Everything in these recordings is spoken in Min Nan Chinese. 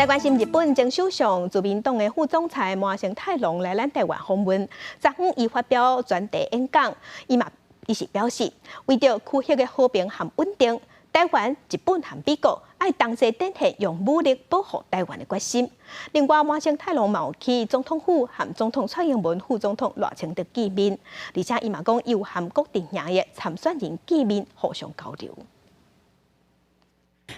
來關心日本前首相自民黨的副總裁麻生太郎來咱台灣訪問，昨昏伊發表專題演講，伊嘛伊是表示，為著區域的和平和穩定，台灣、日本和美國愛同齊展現用武力保護台灣的決心。另外，麻生太郎嘛有去總統府和總統蔡英文副總統賴清德見面，而且伊嘛講有和各陣營的參選人見面，互相交流。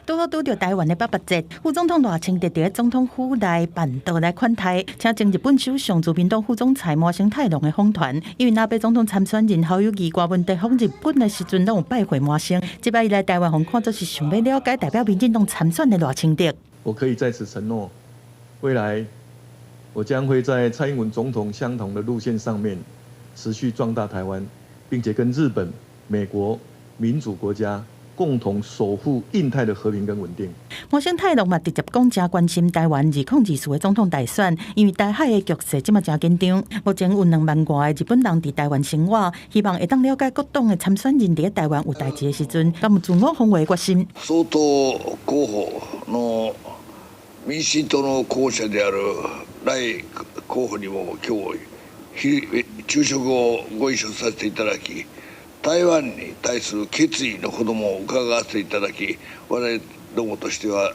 拄好拄著台灣的八八節，副總統賴清德佇總統府內辦桌來款待，請前日本首相自民黨副總裁麻生太郎的訪團。因為藍白總統參選人侯友宜掛問題訪日本的時陣，攏有拜會麻生。這擺伊來台灣，予看做是想欲了解代表民進黨參選的賴清德。我可以在此承諾，未來我將會在蔡英文總統相同的路線上面持續壯大台灣，並且跟日本、美國民主國家共同守護印太的和平跟穩定。麻生太郎嘛直接講，誠關心台灣2024的總統大選，因為台海的局勢這馬誠緊張。目前有2萬外個日本人佇台灣生活，希望會當了解各黨的參選人佇台灣有代誌的時陣，敢有自我防衛決心。総統候補の民進黨の候補者である賴候補にも今日昼食をご一緒させていただき、台灣に対する決意のほども伺わせていただき、我々どもとしては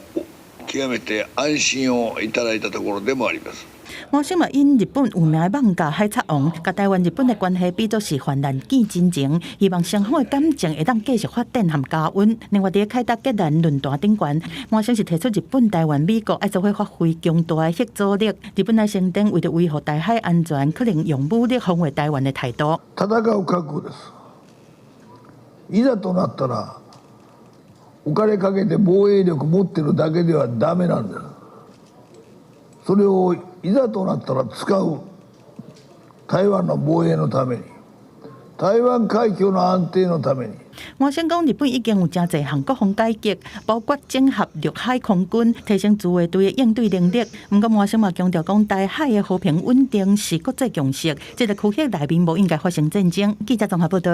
極めて安心をいただいたところでもあります。麻生嘛引日本有名的漫畫《海賊王》，共台灣日本的關係比作是患難見真情，希望雙方的感情會當繼續發展和加溫。另外，佇凱達格蘭論壇頂懸，麻生是提出日本、台灣、美國愛做伙發揮強大的嚇阻力。日本來承擔為著維護台海安全，可能用武力防衛台灣的態度。戦う覚悟です。いざとなったらお金かけて防衛力持ってるだけではダメなんです。それをいざとなったら使う台灣の防衛のために、台灣海峽の安定のために。麻生講，日本已經有誠濟項國防改革，包括整合陸海空軍，提升自衛隊的應對能力。毋過，麻生嘛強調講，台海的和平穩定是國際共識，這個區域內面無應該發生戰爭。記者綜合報道。